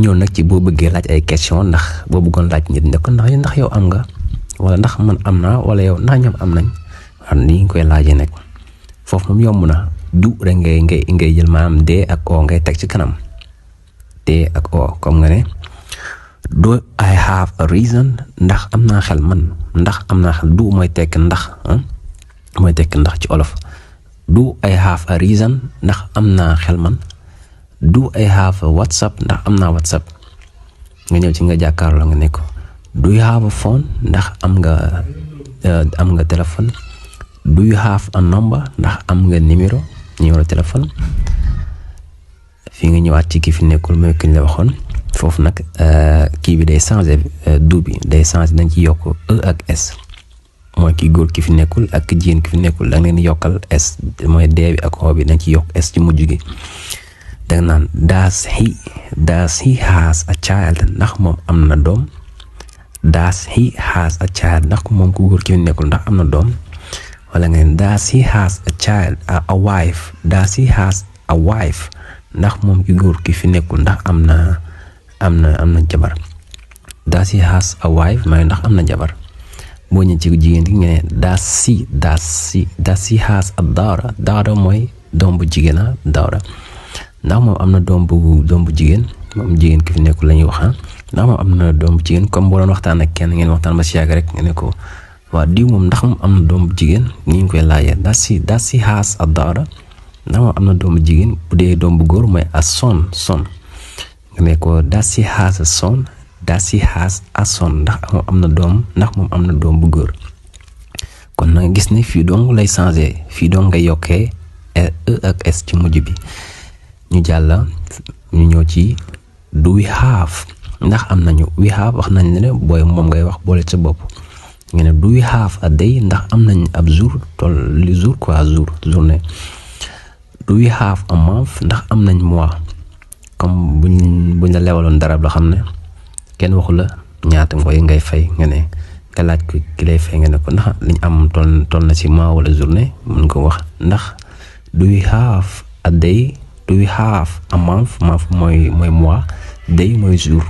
ñëw nag ci boo bëggee laaj ay question ndax boo bëggoon laaj nit ne ko ndax yow am nga wala ndax man am naa wala yow ndax ñoom am nañ waaw ni nga koy laajee nag foofu moom yomb na du rek ngay jël maanaam de ak o ngay teg ci kanam de ak o comme nga ne do I have a reason ndax am naa xel man ndax am naa xel du mooy tekk ndax mooy tekk ndax ci olof do I have a reason ndax am naa xel man do I have a WhatsApp ndax am naa WhatsApp nga ñëw ci nga jàkkaarloo nga ne ko do you have a phone ndax am nga téléphone do you have a number ndax am nga numéro téléphone fi nga ñëwaat ci ki fi nekkul mooy ki ñu la waxoon foofu nag kii bi day changé du bi day changé dañ ci yokk e ak s mooy ki góor ki fi nekkul ak jigéen ki fi nekkul da nga leen yokkal s mooy d bi ak o bi dañ ci yokk s ci mujj gi da nga naan does he has a child ndax moom am na doom does he has a child ndax moom ku góor ki fi nekkul ndax am na doom wala nga ne does he has a child a wife does he has a wife ndax moom ki góor ki fi nekkul ndax am na jabar does he has a wife mooy ndax am na jabar boo ñëwee ci jigéen gi nga ne does he has a daughter mooy doom bu jigéen daughter ndax moom am na doom bu jigéen moom jigéen ki fi nekkul la ñuy wax ndax moom am na doom bu jigéen comme boo doon waxtaan ak kenn ngeen waxtaan ba si yàgg rek nga ne ko waa diw moom ndax moom am na doom bu jigéen ni ñu koy laajee does he has a daughter ndax moom am na doom bu jigéen bu dee doom bu góor mooy a son nga ne ko does he has a son ndax moom am na doom ndax moom am na doom bu góor kon na nga gis ne fii dong lay changé fii dong nga yokkee e ak s ci mujj bi ñu jàll ñu ñëw ci do we have ndax am nañu we have wax nañ ne booy moom ngay wax boole sa bopp nga ne do we have a day ndax am nañ ab jour li jour quoi journée do we have a month ndax am nañ mois comme buñ la lewaloon dara loo xam ne kenn waxu la ñaata ngay fay nga ne nga laaj ko ki lay fay nga ne ko ndax liñ am toll na ci mois wala journée mën ko wax ndax do we have a day do we have a month mooy mois day mooy jour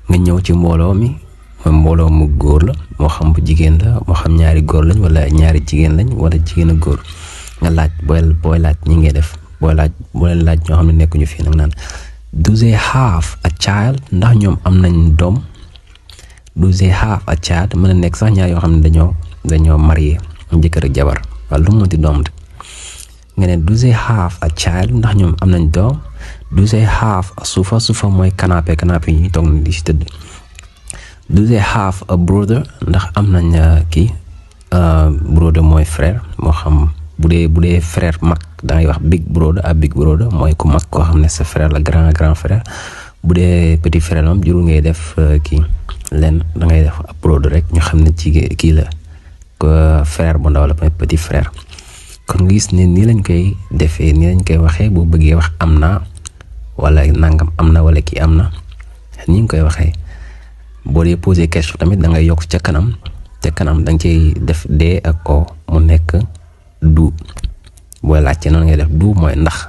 nga ñëw ci mbooloo mi mooy mbooloo mu góor la moo xam bu jigéen la moo xam ñaari góor lañ wala ñaari jigéen lañ wala jigéen ak góor nga laaj booy laaj ñi ngay def boo leen laaj ñoo xam ne nekkuñu fii nag naan do they have a child ndax ñoom am nañ doom do they have a child mën a nekk sax ñaar yoo xam ne dañoo marié jëkkër ak jabar wala lu mu mënti doom de nga ne do they have a child ndax ñoom am nañ doom do they have a suufa mooy canapé yi ñuy toog di si tëdd do they have a brother ndax am nañ brother mooy frère moo xam bu dee frère mag dangay wax big brother mooy ku mag koo xam ne sa frère la grand frère bu dee petit frère moom jurul ngay def leen dangay def ab brother rek ñu xam ne ci kii la ko frère bu ndaw la mooy petit frère kon nga gis ne nii lañ koy defee nii lañ koy waxee boo bëggee wax am na wala nangam am na wala kii am na ni ñu koy waxee boo dee poser question tamit da ngay yokk ca kanam da nga ciy def de ak ko mu nekk du booy laajte noonu ngay def du mooy ndax